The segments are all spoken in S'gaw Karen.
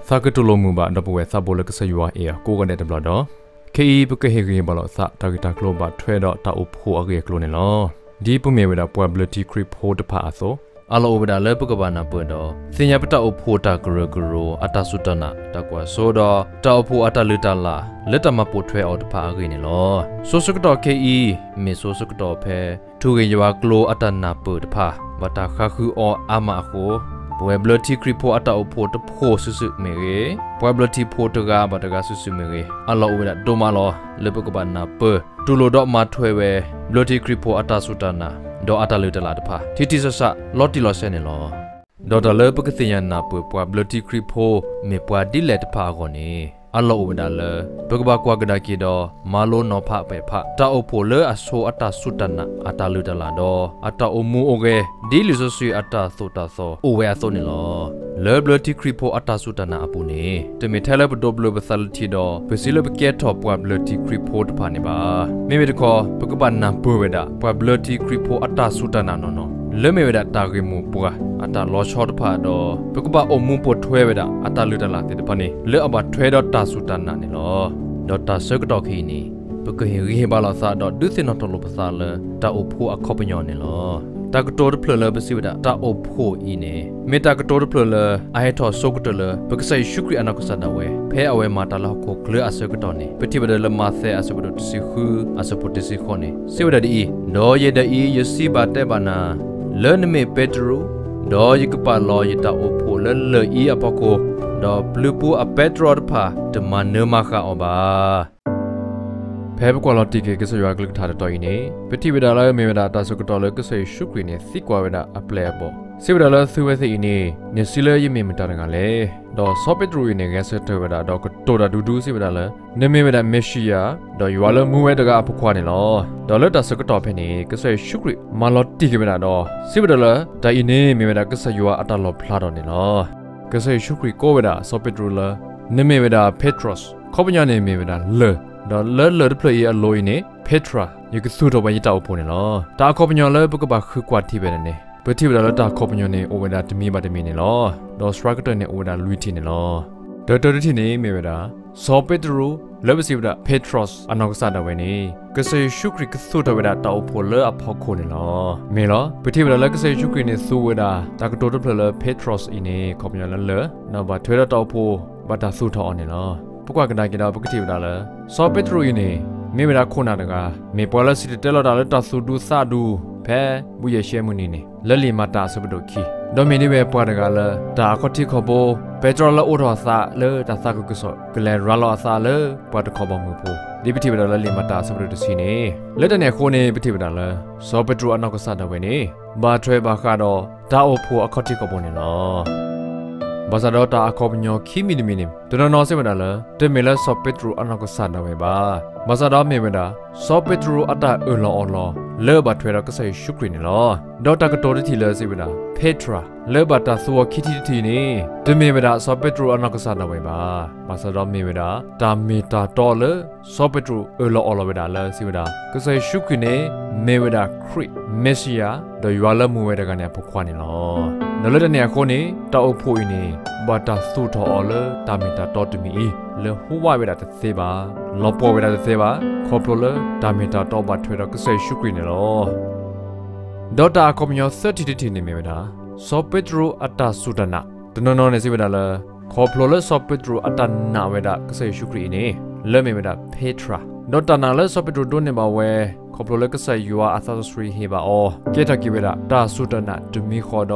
သးကတိၤလိာ်မုာ်ဘၣ်ဒီးပဝဲသးဘိလၢကစၢ်ယွၤအဲၣ်အီၤကိးဂၤဒဲးတဘျီဒီး, ခဲအံၤပကဟ့ၣ်ဂံၢ်ဟ့ၣ်ဘါလိာ်သးတၢ်ဂ့ၢ်တၢ်ကျိၤဘၣ်ထွဲဒီးတၢ်အိၣ်ဖှိၣ်အဂ့ၢ်အကျိၤန့ၣ်လီၤ. ဒ်ပမ့ၢ်ဝဲဒၣ်ပှၤဘျၢထံခရံာ်ဖိတဖၣ်အသိး, အလီၢ်အိၣ်ဝဲဒၣ်လၢပကဘၣ်နၢ်ပၢၢ်ဒီး သ့ၣ်ညါပတၢ်အိၣ်ဖှိၣ်တၢ်ကရၢကရိ အတၢ်စူၢ်တၢ်နာ် တၢ်ကွၢ်စိဒီး တၢ်အိၣ်ဖှိၣ်အတၢ်လုၢ်တၢ်လၢ် လၢတၢ်မၤပိာ်ထွဲအီၤတဖၣ်အဂ့ၢ်န့ၣ်လီၤ. စိၤဆၢကတီၢ်ခဲအံၤ မ့ၢ်စိၤဆၢကတီၢ်ဖဲ ထူၣ်ဂ့ၢ်ယွၤကျိၤအတၢ်နၢ်ပၢၢ်တဖၣ် ဘၣ်တၢ်ဃါဃုအီၤအါမးအဃိ, ပဝဲဘျၢထံခရံာ်ဖိအတၢ်အိၣ်ဖှိၣ်တဖှိၣ်စုာ်စုာ်မ့ၢ်ဂ့ၤ, ပှၤဘျၢထံဖိတဂၤဘၣ်တဂၤစုာ်စုာ်မ့ၢ်ဂ့ၤ, အလီၢ်အိၣ်ဝဲဒၣ်ဒိၣ်မးလီၤ လၢပကဘၣ်နၢ်ပၢၢ် တူၢ်လိာ်ဒီးမၤထွဲဝဲ ဘျၢထံခရံာ်ဖိအတၢ်စူၢ်တၢ်နာ် ဒီးအတၢ်လုၢ်တၢ်လၢ်တဖၣ် ထံထံဆးဆး လီၤတံၢ်လီၤဆဲးန့ၣ်လီၤ. ဒီးတၢ်လၢပကသ့ၣ်ညါနၢ်ပၢၢ်ပှၤဘျၢထံခရံာ်ဖိ မ့ၢ်ပှၤဒ်လဲၣ်တဖၣ်အဂီၢ်န့ၣ်, အလီၢ်အိၣ်ဝဲဒၣ်လၢ ပကဘၣ်ကွၢ်ကဒါက့ၤဒီး မၤလိနီၤဖးပဲာ်ဖး တၢ်အိၣ်ဖှိၣ်လၢအဆိအတၢ်စူၢ်တၢ်နာ် အတၢ်လုၢ်တၢ်လၢ်ဒီး အတၢ်အိၣ်မူအိၣ်ဂဲၤ ဒ်လံာ်စီဆှံအတၢ်သိၣ်တၢ်သီအိၣ်ဝဲအသိးန့ၣ်လီၤ. လၢဘျၢထံခရံာ်ဖိအတၢ်စူၢ်တၢ်နာ်အပူၤန့ၣ်, တမ့ၢ်ထဲလၢပဒိးဘျၢပသးလၢထံဒီး ပစံးလၢပကဲထီၣ်ပှၤဘျၢထံခရံာ်ဖိတဖၣ်န့ၣ်ဘၣ်. မ့မ့ၢ်တခီ ပကဘၣ်နၢ်ပၢၢ်ဝဲဒၣ် ပှၤဘျၢထံခရံာ်ဖိအတၢ်စူၢ်တၢ်နာ်နီၢ်နီၢ် လၢမ့ၢ်ဝဲဒၣ်တၢ်ဂ့ၢ်မိၢ်ပှၢ် အတၢ်လီၤဆီတဖၣ်ဒီး ပကဘၣ်အိၣ်မူပိာ်ထွဲဝဲဒၣ် အတၢ်လုၢ်တၢ်လၢ်သ့ၣ်တဖၣ်န့ၣ် လၢအဘၣ်ထွဲဒီးတၢ်စူၢ်တၢ်နာ်န့ၣ်လီၤ. ဒီးတၢ်ဆၢကတီၢ်ခဲအံၤန့ၣ် ပကဟ့ၣ်ဂံၢ်ဟ့ၣ်ဘါလိာ်သးဒီးဒုးသ့ၣ်နီၣ်ထီၣ်လိာ်ပသးလၢ တၢ်အိၣ်ဖှိၣ်အခီပညီန့ၣ်လီၤ. တၢ်ကတိၤတဖျၢၣ်လၢပစံးဝဲဒၣ် တၢ်အိၣ်ဖှိၣ်အံၤန့ၣ် မ့ၢ်တၢ်ကတိၤတဖျၢၣ်လၢ အဟဲထီၣ်ဆိကတၢၢ်လၢ ပကစၢ်ယ့ၣ်ၡူးခရံာ်အနီၢ်ကစၢ်ဒၣ်ဝဲ ဖဲအဝဲမၤတၢ်လၢဟီၣ်ခိၣ်ချၢအဆၢကတီၢ်န့ၣ် ပထံၣ်ဘၣ်ဒီးလၢမးသဲအဆၢဖးဒိၣ်တဆံဃု အဆၢဖိတဆံဃိးန့ၣ် စံးဝဲဒၣ်ဒ်အံၤ, ဒီးယဲဒၣ်အံၤ ယစံးဘၣ်တဲဘၣ်နၤ, လၢနမ့ၢ်ပ့းတရူး, ဒီးယကပာ်လီၤယတၢ်အိၣ်ဖှိၣ်လၢလၢၢ်အံၤအဖီခိၣ်, ဒီးပျုၤပူၤအပဲတြီတဖၣ် တမၤနၢၤမၤဃၣ်အီၤဘၣ်. ဖဲပကွၢ်လီၤတံၢ်က့ၤကစၢ်ယွၤအကလုၢ်ကထါတတီၤအံၤန့ၣ် ပထံၣ်ဝဲဒၣ်လၢမ့ၢ်ဝဲဒၣ်တၢ်ဆၢကတီၢ်လၢကစၢ်ယ့ၣ်ၡူးခရံာ်န့ၣ် သံကွၢ်ဝဲဒၣ်အပျဲၢ်အဘီၣ်, စံးဝဲဒၣ်လၢသုဝဲသ့ၣ်အံၤန့ၣ် နစံးလၢယမ့ၢ်မတၤတဂၤလဲၣ်. ဒီးစီၤပ့းတရူးအံၤန့ၣ် ဂဲၤဆၢထၢၣ်ဝဲဒၣ် ဒီးကတိၤတၢ်ဒူဒူစံးဝဲဒၣ်လၢ နမ့ၢ်ဝဲဒၣ်မ့ၤၡံယၤ ဒီးယွၤလၢမူဝဲတဂၤအဖိခွါန့ၣ်လီၤ. ဒီးလၢတၢ်ဆၢကတီၢ်ဖဲန့ၣ် ကစၢ်ယ့ၣ်ၡူးခရံာ်မၤလီၤတံၢ်က့ၤဝဲဒၣ်ဒီး စံးဝဲဒၣ်လၢ တၢ်အံၤန့ၣ်မ့ၢ်ဝဲဒၣ်ကစၢ်ယွၤအတၢ်လီၣ်ဖျါထီၣ်န့ၣ်လီၤ. ကစၢ်ယ့ၣ်ၡူးခရံာ်ကိးဝဲဒၣ်စီၤပ့းတရူးလၢ နမ့ၢ်ဝဲဒၣ် Petros ခီပညီန့ၣ်မ့ၢ်ဝဲဒၣ်လၢၢ်, ဒီးလၢလၢၢ်တဖျၢၣ်အံၤအလိၤအံၤန့ၣ် Petra ယကသူၣ်ထီၣ်ဘၣ်ယတၢ်အိၣ်ဖှိၣ်န့ၣ်လီၤ. တၢ်အခီပညီလၢပကဘၣ်ဃုကွၢ်ထံဝဲဒၣ်န့ၣ် ပထံၣ်ဝဲဒၣ်လၢတၢ်အခီပညီန့ၣ် အိၣ်ဝဲဒၣ်တမံၤဘၣ်တမံၤန့ၣ်လီၤ. ဒီးစှၤကတၢၢ်န့ၣ်အိၣ်ဝဲဒၣ်လွံၢ်ထံၣ်န့ၣ်လီၤ. တၢတၢတထံၣ်န့ၣ်မ့ၢ်ဝဲဒၣ် စီၤပ့းတရူး လၢပစံးဝဲဒၣ် Petros အနီၢ်ကစၢ်ဒၣ်ဝဲန့ၣ် ကစၢ်ယ့ၣ်ၡူးခရံာ်ကသူၣ်ထီၣ်ဝဲဒၣ်တၢ်အိၣ်ဖှိၣ်လၢအဖီခိၣ်န့ၣ်လီၤ. မ့ၢ်လီၤ. ပထံၣ်ဝဲဒၣ်လၢကစၢ်ယ့ၣ်ၡူးခရံာ်န့ၣ်သူဝဲဒၣ် တၢ်ကတိၤတဖျၢၣ်လၢ Petros အံၤန့ၣ် ခီပညီလၢလၢၢ်, ဒီးဘၣ်ထွဲဒီးတၢ်အိၣ်ဖှိၣ် ဘၣ်တၢ်သူၣ်ထီၣ်အီၤန့ၣ်လီၤ. ပကွၢ်ကဒါက့ၤဒီးပကထံၣ်ဝဲဒၣ်လၢ စီၤပ့းတရူးအံၤန့ၣ် မ့ၢ်ဝဲဒၣ်ခိၣ်နၢ်တဂၤ မ့ၢ်ပှၤလၢစံၣ်တဲၤတဲလီၤတၢ်လၢတၢ်သူၣ်ဒူသးဒူ ဖဲဘူၣ်ယဲၢ်ၡ့မုၢ်နံၤန့ၣ် လၢလံာ်မၤတၢ်အဆၢဖးဒိၣ်ခံ, ဒီးမ့ၢ်ဒ်ဝဲပှၤတဂၤလၢ တၢ်အခီၣ်ထံးခီၣ်ဘိ ပဲတြီလၢအိးထီၣ်အသးလၢတၢ်သးခုကစီၣ် ကလဲၤရၤလီၤအသးလၢပှၤတခီဘီမုၢ်ဖိ ဒ်ပထံၣ်ဝဲဒၣ်လၢလံာ်မၤတၢ်အဆၢဖးဒိၣ်တဆံန့ၣ်, လၢတၢ်န့ၣ်အဃိန့ၣ် ပထံၣ်ဝဲဒၣ်လၢ စီၤပ့းတရူးအနီၢ်ကစၢ်ဒၣ်ဝဲန့ၣ် ဘၣ်ထွဲဘၣ်ဃးဒီးတၢ်အိၣ်ဖှိၣ်အခီၣ်ထံးခီၣ်ဘိန့ၣ်လီၤ. ဘၣ်ဆၣ်ဒီးတၢ်အခီပညီခံမံၤတမံၤန့ၣ် တနီၤနီၤစံးဝဲဒၣ်လၢ တမ့ၢ်လၢစီၤပ့းတရူးအနီၢ်ကစၢ်ဒၣ်ဝဲဘၣ်. ဘၣ်ဆၣ်ဒီးမ့ၢ်ဝဲဒၣ် စီၤပ့းတရူးအတၢ်အၢၣ်လီၤအီလီၤ လၢဘၣ်ထွဲဒီးကစၢ်ယ့ၣ်ၡူးခရံာ်န့ၣ်လီၤ. ဒီးတၢ်ကတိၤတထံၣ်လၢစံးဝဲဒၣ် Petra လၢဘၣ်တၢ်သူအီၤခံထံၣ်တထံၣ်န့ၣ် တမ့ၢ်ဝဲဒၣ်စီၤပ့းတရူးအနီၢ်ကစၢ်ဒၣ်ဝဲဘၣ်. ဘၣ်ဆၣ်ဒီးမ့ၢ်ဝဲဒၣ် တၢ်မ့ၢ်တၢ်တီလၢ စီၤပ့းတရူးအၢၣ်လီၤအီလီၤဝဲဒၣ်လၢစံးဝဲဒၣ် ကစၢ်ယ့ၣ်ၡူးခရံာ်န့ၣ် မ့ၢ်ဝဲဒၣ်ခရံာ် မ့ၤၡံယၤ ဒီးယွၤလၢမူဝဲတဂၤန့ၣ်အဖိခွါန့ၣ်လီၤ. ဒီးလၢတၢ်န့ၣ်အဃိန့ၣ် တၢ်အိၣ်ဖှိၣ်အံၤန့ၣ် ဘၣ်တၢ်သူၣ်ထီၣ်အီၤလၢတၢ်မ့ၢ်တၢ်တီတမံၤအံၤ လၢဟူးဝးဝဲဒၣ်တသ့ဘၣ်, လီၤပှီၢ်ဝဲဒၣ်တသ့ဘၣ်, ခီဖျိလၢတၢ်မ့ၢ်တၢ်တီဘၣ်ထွဲဒီးကစၢ်ယ့ၣ်ၡူးခရံာ်န့ၣ်လီၤ. ဒီးတၢ်အခီပညီသၢထံၣ်တထံၣ်န့ၣ်မ့ၢ်ဝဲဒၣ် စီၤပ့းတရူးအတၢ်စူၢ်တၢ်နာ်, တနီၤနီၤန့ၣ်စံးဝဲဒၣ်လၢ ခီဖျိလၢစီၤပ့းတရူးအတၢ်နာ်ဝဲဒၣ်ကစၢ်ယ့ၣ်ၡူးခရံာ်အံၤန့ၣ် လၢမ့ၢ်ဝဲဒၣ် Petra, ဒီးတၢ်နာ်လၢစီၤပ့းတရူးဒိးန့ၢ်ဘၣ်ဝဲ ခီဖျိလၢကစၢ်ယွၤအသးစီဆှံဟ့ၣ်ဘၣ်အီၤ ကဲထီၣ်က့ၤဝဲဒၣ်တၢ်စူၢ်တၢ်နာ်တမံၤဃီဒီး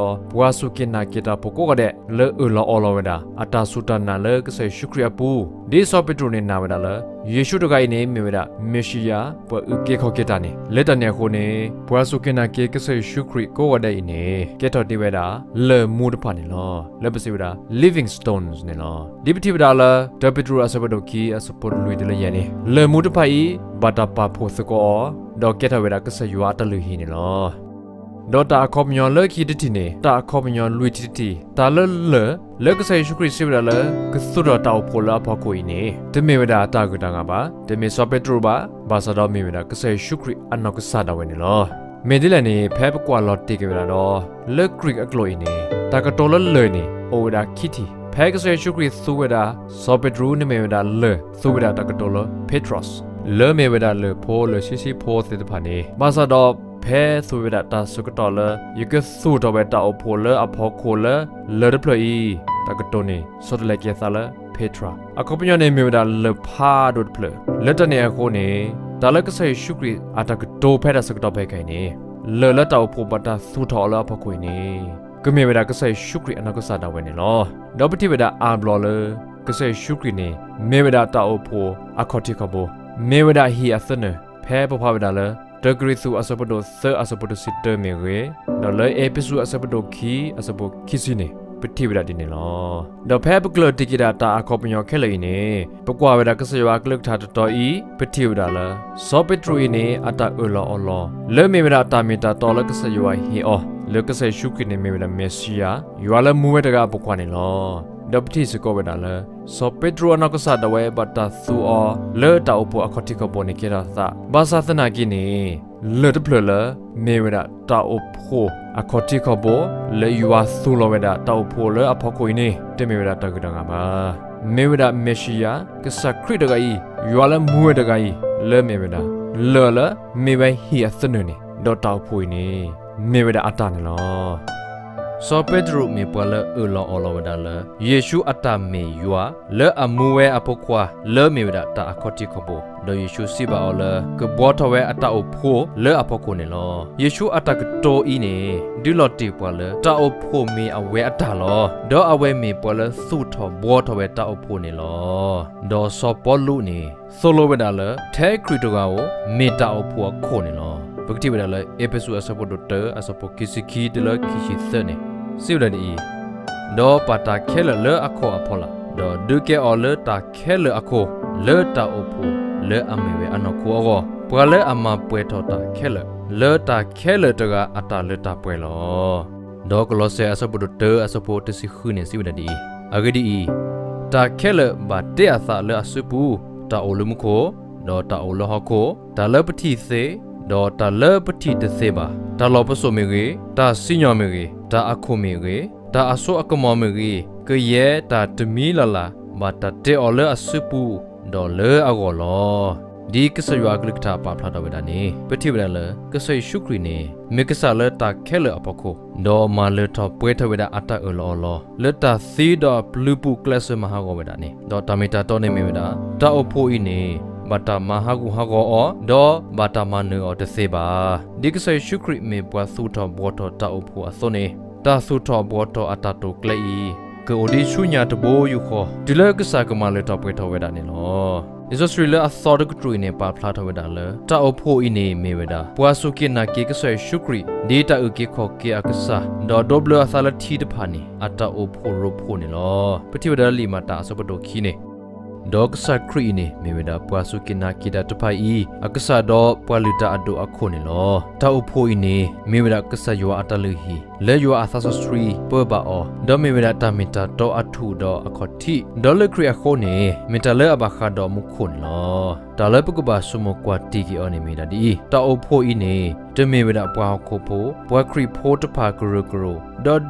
ပှၤစူၢ်က့ၤနာ်က့ၤတၢ်ဖိကိးဂၤဒဲး လၢအၢၣ်လီၤအီလီၤဝဲဒၣ် အတၢ်စူၢ်တၢ်နာ်လၢကစၢ်ယ့ၣ်ၡူးခရံာ်အပူၤ, ဒ်စီၤပ့းတရူးန့ၣ်နာ်ဝဲဒၣ်လၢ ယ့ၣ်ၡူးတဂၤအံၤန့ၣ် မ့ၢ်ဝဲဒၣ် မ့ၤၡံယၤ ပှၤအုၣ်က့ၤခီၣ်က့ၤတၢ်န့ၣ်, လၢတၢ်န့ၣ်အဃိန့ၣ် ပှၤစူၢ်က့ၤနာ်က့ၤကစၢ်ယ့ၣ်ၡူးခရံာ်ကိးဂၤဒဲးအံၤန့ၣ် ကဲထီၣ်ဒ်ဝဲဒၣ် လၢၢ်မူတဖၣ်န့ၣ်လီၤ. လၢပစံးဝဲဒၣ် living stones န့ၣ်လီၤ. ဒ်ပထံၣ်ဝဲဒၣ်လၢ တၢပ့းတရူးအဆၢဖးဒိၣ်ခံ အဆၢဖိလွံၢ်တုၤလၢယဲၢ်န့ၣ်, လၢၢ်မူတဖၣ်အံၤ ဘၣ်တၢ်ပာ်ဖှိၣ်သကိးအီၤ, ဒီးကဲထီၣ်ဝဲဒၣ်ကစၢ်ယွၤအတၢ်လုၢ်ဟံၣ်န့ၣ်လီၤ. ဒီးတၢ်အခီပညီလၢခံတထံၣ်န့ၣ်, တၢ်အခီပညီလွံၢ်ထံၣ်တထံၣ်, တၢ်လၢလၢၢ် လၢကစၢ်ယ့ၣ်ၡူးခရံာ်စံးဝဲဒၣ်လၢ ကသူၣ်ထီၣ်တၢ်အိၣ်ဖှိၣ်လၢအဖီခိၣ်အံၤန့ၣ် တမ့ၢ်ဝဲဒၣ်တၢ်အဂုၤတၢ်ဂၤဘၣ်, တမ့ၢ်စီၤပ့းတရူးဘၣ်, ဘၣ်ဆၣ်ဒီးမ့ၢ်ဝဲဒၣ်ကစၢ်ယ့ၣ်ၡူးခရံာ်အနီၢ်ကစၢ်ဒၣ်ဝဲန့ၣ်လီၤ. မ့ၢ်ဒ်လဲၣ်န့ၣ် ဖဲပကွၢ်လီၤတံၢ်က့ၤဝဲဒၣ်ဒီး လၢ Greek အကျိာ်အံၤန့ၣ် တၢ်ကတိၤလၢလၢၢ်န့ၣ် အိၣ်ဝဲဒၣ်ခံထံၣ်, ဖဲကစၢ်ယ့ၣ်ၡူးခရံာ်သူဝဲဒၣ် စီၤပ့းတရူးန့ၣ်မ့ၢ်ဝဲဒၣ်လၢၢ်, သူဝဲဒၣ်တၢ်ကတိၤလၢ Petros လၢမ့ၢ်ဝဲဒၣ်လၢၢ်ဖိလၢၢ်ဆံးဆံးဖိသ့ၣ်တဖၣ်န့ၣ်, ဘၣ်ဆၣ်ဒီးဖဲသူဝဲဒၣ်တၢ်ဆၢကတီၢ်လၢ ယကသူၣ်ထီၣ်ဝဲတၢ်အိၣ်ဖှိၣ်လၢအဖီခိၣ်လၢ လၢၢ်တဖျၢၣ်အံၤ, တၢ်ကတိၤန့ၣ် ဆီတလဲကဲသးလၢ Petra အခီပညီန့ၣ်မ့ၢ်ဝဲဒၣ်လၢၢ်ဖးဒိၣ်တဖျၢၣ်, လၢတၢ်န့ၣ်အဃိန့ၣ်, တၢ်လၢကစၢ်ယ့ၣ်ၡူးခရံာ်အတၢ်ကတိၤဖဲတၢ်ဆၢကတီၢ်ဖဲခဲအံၤန့ၣ်, လၢၢ်လၢတၢ်အိၣ်ဖှိၣ်ဘၣ်တၢ်သူၣ်ထီၣ်အီၤလၢအဖီခိၣ်အံၤန့ၣ်, ကမ့ၢ်ဝဲဒၣ်ကစၢ်ယ့ၣ်ၡူးခရံာ်အနီၢ်ကစၢ်ဒၣ်ဝဲန့ၣ်လီၤ. ဒီးပထံၣ်ဝဲဒၣ်အါဘျီလၢ ကစၢ်ယ့ၣ်ၡူးခရံာ်န့ၣ် မ့ၢ်ဝဲဒၣ်တၢ်အိၣ်ဖှိၣ်အခီၣ်ထံးခီၣ်ဘိ, မ့ၢ်ဝဲဒၣ်ဟံၣ်အသနၢၣ်, ဖဲပဖးဝဲဒၣ်လၢ တၢကရံၣ်သူး အဆၢဖိဒိၣ်သၢ အဆၢဖိတဆံတၢမ့ၢ်ဂ့ၤ, ဒီးလၢအ့းဖ့းစူး အဆၢဖိဒိၣ်ခံ အဆၢဖိခံဆံန့ၣ် ပထံၣ်ဝဲဒၣ်ဒ်န့ၣ်လီၤ. ဒီးဖဲပကျၢၢ်တံၢ်က့ၤဒၣ်တၢ်အခီပညီခဲလၢာ်အံၤန့ၣ်, ပကွၢ်ဝဲဒၣ်ကစၢ်ယွၤအကလုၢ်ကထါတတီၤအံၤ, ပထံၣ်ဝဲဒၣ်လၢ စီၤပ့းတရူးအံၤန့ၣ် အတၢ်အၢၣ်လီၤအီလီၤ လၢမ့ၢ်ဝဲဒၣ်တၢ်မ့ၢ်တၢ်တီလၢကစၢ်ယွၤဟ့ၣ်အီၤ, လၢကစၢ်ယ့ၣ်ၡူးခရံာ်န့ၣ်မ့ၢ်ဝဲဒၣ်မ့ၤၡံယၤ, ယွၤလၢမူဝဲတဂၤအဖိခွါန့ၣ်လီၤ. ဒီးပထံၣ်စ့ၢ်ကီးဝဲဒၣ်လၢ စီၤပ့းတရူးအနီၢ်ကစၢ်ဒၣ်ဝဲဘၣ်တၢ်သူအီၤ လၢတၢ်အိၣ်ဖှိၣ်အခီၣ်ထံးခီၣ်ဘိန့ၣ်ကဲထီၣ်သး, ဘၣ်ဆၣ်သနာ်က့န့ၣ်, လၢၢ်တဖျၢၣ်လၢ မ့ၢ်ဝဲဒၣ်တၢ်အိၣ်ဖှိၣ်အခီၣ်ထံးခီၣ်ဘိ, လၢယွၤသူလီၤဝဲဒၣ်တၢ်အိၣ်ဖှိၣ်လၢအဖီခိၣ်အံၤန့ၣ် တမ့ၢ်ဝဲဒၣ်တၢ်ဂုၤတၢ်ဂၤဘၣ်. မ့ၢ်ဝဲဒၣ်မ့ၤၡံယၤ, ကစၢ်ခရံာ်တဂၤအံၤ, ယွၤလၢမူဝဲတဂၤအံၤ, လၢမ့ၢ်ဝဲဒၣ် လၢၢ်လၢ မ့ၢ်ဝဲဟံၣ်အသနၢၣ်န့ၣ်, ဒီးတၢ်အိၣ်ဖှိၣ်အံၤန့ၣ် မ့ၢ်ဝဲဒၣ်အတၢ်န့ၣ်လီၤ. စီၤပ့းတရူးမ့ၢ်ပှၤလၢအၢၣ်လီၤအီလီၤဝဲဒၣ်လၢ ယ့ၣ်ၡူးအတၢ်မ့ၢ်ယွၤ လၢအမူဝဲအဖိခွါ လၢမ့ၢ်ဝဲဒၣ်တၢ်အခီၣ်ထံးခီၣ်ဘိ, ဒီးယ့ၣ်ၡူးစံးဘၣ်အီၤလၢ ကဘှီထီၣ်ဝဲအတၢ်အိၣ်ဖှိၣ်လၢအဖီခိၣ်န့ၣ်လီၤ. ယ့ၣ်ၡူးအတၢ်ကတိၤအံၤန့ၣ် ဒုးလီၤတ့ၢ်ပှၤလၢ တၢ်အိၣ်ဖှိၣ်မ့ၢ်အဝဲအတၢ်လီၤ. ဒီးအဝဲမ့ၢ်ပှၤလၢသူၣ်ထီၣ်ဘှီထီၣ်ဝဲတၢ်အိၣ်ဖှိၣ်န့ၣ်လီၤ. ဒီးစီၤပီလူးန့ၣ် သိၣ်လိဝဲဒၣ်လၢ ထဲခရံာ်တဂၤဧိၤ မ့ၢ်တၢ်အိၣ်ဖှိၣ်အခိၣ်န့ၣ်လီၤ. ပကထံၣ်ဝဲဒၣ်လၢ အ့းဖ့းစူး အဆၢဖိဒိၣ်တၢ အဆၢဖိခံဆံခံတုၤလၢခံဆံသၢန့ၣ် စံးဝဲဒၣ်ဒ်အံၤ, ဒီးပာ်တၢ်ခဲလၢာ်လၢအခီၣ်အဖီလာ်, ဒီးဒုးကဲအီၤလၢတၢ်ခဲလၢာ်အခိၣ်, လၢတၢ်အိၣ်ဖှိၣ်လၢအမ့ၢ်ဝဲအနီၢ်ခိအဂီၢ်, ပှၤလၢအမၤပှဲၤထီၣ်တၢ်ခဲလၢာ်, လၢတၢ်ခဲလၢာ်တဂၤအတၢ်လၢတၢ်ပှဲၤလီၤ. ဒီးကလီးစဲ အဆၢဖိဒိၣ်တၢ အဆၢဖိတဆံဃုန့ၣ် စံးဝဲဒၣ်ဒ်အံၤ, အဂ့ၢ်ဒ်အံၤ, တၢ်ခဲလၢာ်ဘၣ်တ့အသးလၢအစုပူၤ, တၢ်အိၣ်လၢမူခိၣ်, ဒီးတၢ်အိၣ်လၢဟီၣ်ခိၣ်, တၢ်လၢပထံၣ်သ့, ဒီးတၢ်လၢပထံၣ်တသ့ဘၣ်, တၢ်လီၤပစိာ်မ့ၢ်ဂ့ၤ, တၢ်စံၣ်ညီၣ်မ့ၢ်ဂ့ၤ, တၢ်အခိၣ်မ့ၢ်ဂ့ၤ, တၢ်အစိအကမီၤမ့ၢ်ဂ့ၤ, ကယဲၢ်တၢ်တမံၤလၢ်လၢ် ဘၣ်တၢ်တ့အီၤလၢအစုပူၤ, ဒီးလၢအဂီၢ်လီၤ. ဒ်ကစၢ်ယွၤအကလုၢ်ကထါပာ်ဖျါထီၣ်ဝဲဒၣ်န့ၣ် ပထံၣ်ဝဲဒၣ်လၢ ကစၢ်ယ့ၣ်ၡူးခရံာ်န့ၣ် မ့ၢ်ကစၢ်လၢတၢ်ခဲလၢာ်အဖီခိၣ်, ဒီးမၤလၢထီၣ်ပှဲၤထီၣ်ဝဲဒၣ်အတၢ်အၢၣ်လီၤအီလီၤ လၢတၢ်သံဒီးအပျုၤပူၤကျဲးစၢးမၤဟးဂီၤဝဲဒၣ်န့ၣ်, ဒီးတၢ်မ့ၢ်တၢ်တီန့ၣ်မ့ၢ်ဝဲဒၣ် တၢ်အိၣ်ဖှိၣ်အံၤန့ၣ် ဘၣ်တၢ်မၤဟးဂူာ်ဟးဂီၤအီၤ, ဒီးဘၣ်တၢ်မၤနၢၤအီၤတသ့ဘၣ်. ဒ်ကစၢ်ယ့ၣ်ၡူးခရံာ်မ့ၢ်ပှၤသူၣ်ထီၣ်ဘှီထီၣ်တၢ်အိၣ်ဖှိၣ်အသိးန့ၣ်, တၢ်သူၣ်ထီၣ်ဘှီထီၣ်အတၢ်တိာ်ကျဲအံၤ ကအိၣ်ဒံးဆူညါတဘိယူၢ်ဃီ တုၤလၢကစၢ်ကမၤလၢထီၣ်ပှဲၤထီၣ်ဝဲဒၣ်န့ၣ်လီၤ. လံာ်စီဆှံလၢအသီတကတြူၢ်အံၤန့ၣ် ပာ်ဖျါထီၣ်ဝဲဒၣ်လၢ တၢ်အိၣ်ဖှိၣ်အံၤန့ၣ်မ့ၢ်ဝဲဒၣ် ပှၤစူၢ်က့ၤနာ်က့ၤကစၢ်ယ့ၣ်ၡူးခရံာ် ဒ်တၢ်အုၣ်က့ၤခီၣ်က့ၤအကစၢ် ဒီးဒိးဘျၢအသးလၢထံတဖၣ်န့ၣ် အတၢ်အိၣ်ဖှိၣ်ရိဖှိၣ်န့ၣ်လီၤ. ပထံၣ်ဝဲဒၣ်လၢလံာ်မၤတၢ်အဆၢဖးဒိၣ်ခံန့ၣ်, ဒီးကစၢ်ခရံာ်အံၤန့ၣ် မ့ၢ်ဝဲဒၣ်ပှၤစူၢ်က့ၤနာ်က့ၤတၢ်တဖၣ်အံၤ အကစၢ်ဒီးပှၤလုၢ်တၢ်အဒိၣ်အခိၣ်န့ၣ်လီၤ. တၢ်အိၣ်ဖှိၣ်အံၤန့ၣ် မ့ၢ်ဝဲဒၣ်ကစၢ်ယွၤအတၢ်လုၢ်ဟံၣ် လၢယွၤအသးစီဆှံပၢဘၣ်အီၤ, ဒီးမ့ၢ်ဝဲဒၣ်တၢ်မ့ၢ်တၢ်တီအထူၣ်ဒီးအခီၣ်ထံး, ဒီးလၢခရံာ်အဃိန့ၣ် မ့ၢ်တၢ်လၢအဘၣ်ဃးဒီးမူခိၣ်န့ၣ်လီၤ. တၢ်လၢပကဘၣ်ဆိကမိၣ်ကွၢ်တံၢ်က့ၤအီၤန့ၣ်မ့ၢ်ဒၣ်ဒ်အံၤ, တၢ်အိၣ်ဖှိၣ်အံၤန့ၣ် တမ့ၢ်ဝဲဒၣ်ပှၤဟီၣ်ခိၣ်ဖိ, ပှၤခရံာ်ဖိတဖၣ်ကရၢကရိ,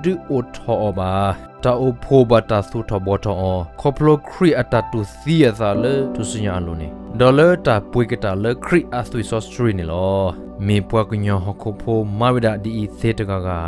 ဒီးဒုးအိၣ်ထီၣ်အီၤဘၣ်. တၢ်အိၣ်ဖှိၣ်ဘၣ်တၢ်သူၣ်ထီၣ်ဘှီထီၣ်အီၤ ခီဖျိခရံာ်အတၢ်တူၢ်သံအသးလၢထူၣ်စုညါအလိၤန့ၣ်, ဒီးလၢတၢ်ပှ့ၤကတၢၢ်လၢခရံာ်အသွံၣ်စီဆှံန့ၣ်လီၤ. မ့ၢ်ပှၤကညီဟီၣ်ခိၣ်ဖိမၤဝဲဒၣ်ဒ်အံၤသ့တဂၤဂၤဧါ.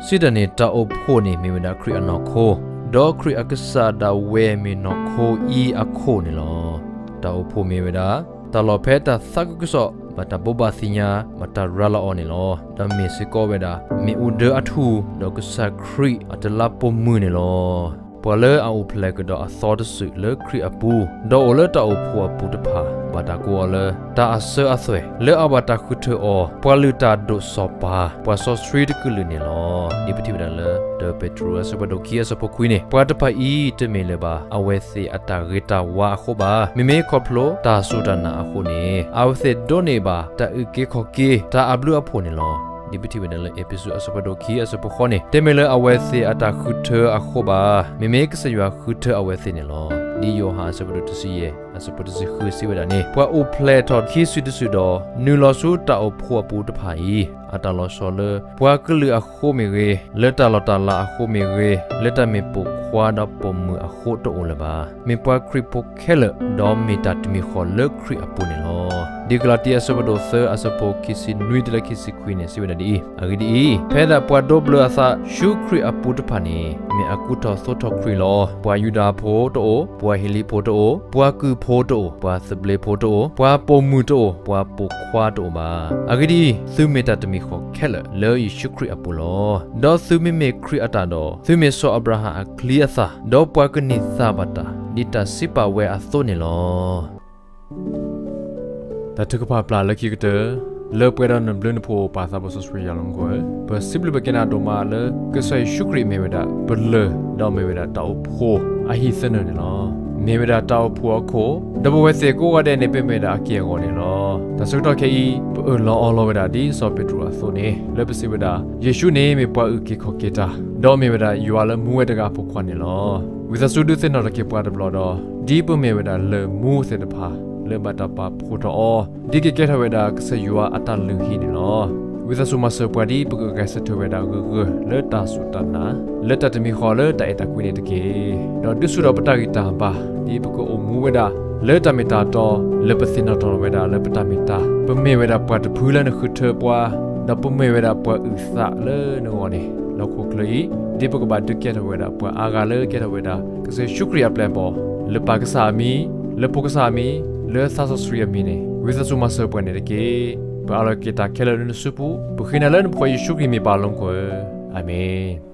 စံးတၢ်န့ၣ် တၢ်အိၣ်ဖှိၣ်န့ၣ်မ့ၢ်ဝဲဒၣ်ခရံာ်အနီၢ်ခိ, ဒီးခရံာ်အကစၢ်ဒၣ်ဝဲမ့ၢ်နီၢ်ခိအံၤအခိၣ်န့ၣ်လီၤ. တၢ်အိၣ်ဖှိၣ်မ့ၢ်ဝဲဒၣ် တၢ်လီၢ်ဖဲတၢ်သးခုကစီၣ် ဘၣ်တၢ်ဘိးဘၣ်သ့ၣ်ညါ ဘၣ်တၢ်ရၤလီၤအီၤန့ၣ်လီၤ. ဒီးမ့ၢ်စ့ၢ်ကီးဝဲဒၣ် မ့ၣ်အူဒၢအထူၣ် ဒီးကစၢ်ခရံာ်အတလးပိာ်မုၣ်န့ၣ်လီၤ. ပှၤလၢအအိၣ်ဖျဲၣ်ကဒီးအသီတစုလၢခရံာ်အပူၤ, ဒီးအိၣ်လၢတၢ်အိၣ်ဖှိၣ်အပူၤတဖၣ် ဘၣ်တၢ်ကိးအီၤလၢ တၢ်အစၢၤအသွဲၣ် လၢအဘၣ်တၢ်ဃုထၢအီၤ ပှၤလုၢ်တၢ်ဒိၣ်စီၤပၤ ပှၤစီဆှံတကလုာ်န့ၣ်လီၤ. ဒ်ပထံၣ်ဝဲဒၣ်လၢ တၢပ့းတရူး အဆၢဖးဒိၣ်ခံအဆၢဖိခွံန့ၣ်, ပှၤတဖၣ်အံၤတမ့ၢ်လၢၤဘၣ် အဝဲသ့ၣ်အတၢ်ဂ့ၤတၢ်ဝါအဃိဘၣ်. မ့မ့ၢ်ခီဖျိတၢ်စူၢ်တၢ်နာ်အဃိန့ၣ် အဝဲသ့ၣ်ဒိးန့ၢ်ဘၣ် တၢ်အုၣ်က့ၤခီၣ်က့ၤ တၢ်အဘျုးအဖှိၣ်န့ၣ်လီၤ. ဒ်ပထံၣ်ဝဲဒၣ်လၢ အ့းဖ့းစူး အဆၢဖးဒိၣ်ခံ အဆၢဖိဃိးန့ၣ်, တမ့ၢ်လၢအဝဲသ့ၣ်အတၢ်ဃုထၢအဃိဘၣ်, မ့မ့ၢ်ကစၢ်ယွၤဃုထၢအဝဲသ့ၣ်န့ၣ်လီၤ. ဒ်ယိၤဟၣ် အဆၢဖးဒိၣ်တဆံယဲၢ် အဆၢဖိတဆံဃု စံးဝဲဒၣ်န့ၣ်, ပှၤအိၣ်ဖျဲၣ်ထီၣ်ခံစုတစုဒီး နုာ်လီၤဆူတၢ်အိၣ်ဖှိၣ်အပူၤတဖၣ်အံၤ အတၢ်လီၤဆီလၢ ပှၤကလုာ်အဃိမ့ၢ်ဂ့ၤ, လၢတၢ်လီၢ်တၢ်လၤအဃိမ့ၢ်ဂ့ၤ, လၢတၢ်မ့ၢ်ပိာ်ခွါဒီးပိာ်မုၣ်အဃိတအိၣ်လၢၤဘၣ်. မ့ၢ်ပှၤခရံာ်ဖိခဲလၢာ် ဒီးမ့ၢ်တၢ်တမံၤဃီလၢခရံာ်အပူၤန့ၣ်လီၤ. ဒ်ကလၤတံ အဆၢဖးဒိၣ်သၢ အဆၢဖိခံဆံနွံတုၤလၢခံဆံခွံန့ၣ် စံးဝဲဒၣ်ဒ်အံၤ, အဂ့ၢ်ဒ်အံၤ, ဖဲဒၣ်ပှၤဒိးဘျၢအသးဆူခရံာ်အပူၤတဖၣ်န့ၣ် မ့ၢ်အကူထီၣ်သိးထီၣ်ခရံာ်လီၤ. ပှၤယူဒၤဖိတအိၣ်, ပှၤဟ့လံဖိတအိၣ်, ပှၤကုၢ်ဖိတအိၣ်, ပှၤသဘျ့ဖိတအိၣ်, ပှၤပိာ်မုၣ်တအိၣ်, ပှၤပိာ်ခွါတအိၣ်ဘၣ်. အဂ့ၢ်ဒ်အံၤ, သုမ့ၢ်တၢ်တမံၤဃီခဲလၢာ် လၢယ့ၣ်ၡူးခရံာ်အပူၤလီၤ. ဒီးသုမ့မ့ၢ်ခရံာ်အတၢ်ဒီး, သုမ့ၢ်စီၤအၤဘြၤဟၣ်အချံအသၣ်, ဒီးပှၤကန့ၢ်သါဘၣ်တၢ် ဒ်တၢ်စံးပာ်ဝဲအသိးန့ၣ်လီၤ. တၢ်ထုကဖၣ်ပျၢ်လၢခံကတၢၢ်, လၢပှဲၤဒီးနဘျုးနဖှိၣ်ပၢ်သးဘိစီဆှံယွၤလၢမူခိၣ်ဧၢ, ပစံးဘျုးပကဲနၤဒိၣ်မးလၢ ကစၢ်ယ့ၣ်ၡူးခရံာ်မ့ၢ်ဝဲဒၣ်ပလၢၢ်, ဒီးမ့ၢ်ဝဲဒၣ်တၢ်အိၣ်ဖှိၣ်အဟံၣ်သနၢၣ်န့ၣ်လီၤ. မ့ၢ်ဝဲဒၣ်တၢ်အိၣ်ဖှိၣ်အခိၣ်, ဒီးပဝဲသ့ၣ်ကိးဂၤဒဲးန့ၣ် ပမ့ၢ်ဝဲဒၣ်အက့ၢ်အဂီၤန့ၣ်လီၤ. တၢ်ဆၢကတီၢ်ခဲအံၤ ပအၢၣ်လီၤအီလီၤဝဲဒၣ်ဒ်စီၤပ့းတရူးအသိးန့ၣ် လၢပစံးဝဲဒၣ် ယ့ၣ်ၡူးန့ၣ်မ့ၢ်ပှၤအုၣ်က့ၤခီၣ်က့ၤတၢ်, ဒီးမ့ၢ်ဝဲဒၣ်ယွၤလၢမူဝဲတဂၤအဖိခွါန့ၣ်လီၤ. ဝံသးစူၤဒုးသ့ၣ်နီၣ်ထီၣ်က့ၤပှၤတဘျီဒီး, ဒ်ပမ့ၢ်ဝဲဒၣ်လၢၢ်မူသ့ၣ်တဖၣ် လၢဘၣ်တၢ်ပာ်ဖှိၣ်ထီၣ်အီၤ, ဒ်ကကဲထီၣ်ဝဲဒၣ်ကစၢ်ယွၤအတၢ်လုၢ်ဟံၣ်န့ၣ်လီၤ. ဝံသးစူၤမၤစၢၤပှၤဒ်ပကဂဲၤဆၢထၢၣ်ဝဲဒၣ်ဂၢၢ်ဂၢၢ်လၢတၢ်စူၢ်တၢ်နာ်, လၢတၢ်တမံၤဃီလၢတၢ်အဲၣ်တၢ်ကွံန့ၣ်တက့ၢ်. ဒီးဒုးဆူၣ်ထီၣ်ပတၢ်ဂံၢ်တၢ်ဘါ, ဒ်ပကအိၣ်မူဝဲဒၣ် လၢတၢ်မ့ၢ်တၢ်တီ, လၢပသ့ၣ်နီၣ်ထီၣ်ဝဲဒၣ်လၢပတၢ်မ့ၢ်တၢ်, ပမ့ၢ်ဝဲဒၣ်ပှၤတဖုလၢနဃုထၢပှၤ, ဒီးပမ့ၢ်ဝဲဒၣ်ပှၤအုၣ်သးလၢနဂီၢ်န့ၣ် လၢဟီၣ်ခိၣ်ချၢအံၤ, ဒ်ပကဘၣ်ဒုးကဲထီၣ်ဝဲဒၣ်ပှၤအါဂၤလၢကဲထီၣ်ဝဲဒၣ် ကစၢ်ယ့ၣ်ၡူးခရံာ်အပျဲၢ်အဘီၣ်, လၢပၢ်ကစၢ်အမံၤ, လၢဖိကစၢ်အမံၤ, လၢသးစီဆှံအမံၤန့ၣ် ဝံသးစူၤမၤစၢၤပှၤန့ၣ်တက့ၢ်. ပအၢၣ်လီၤက့ၤတၢ်ခဲလၢာ်လၢနစုပူၤ, ပဃ့နၤလၢနဖိယ့ၣ်ၡူးခရံာ်မ့ၢ်ပၢ်လၢမူခိၣ်ဧၢ, အၤမ့ၣ်.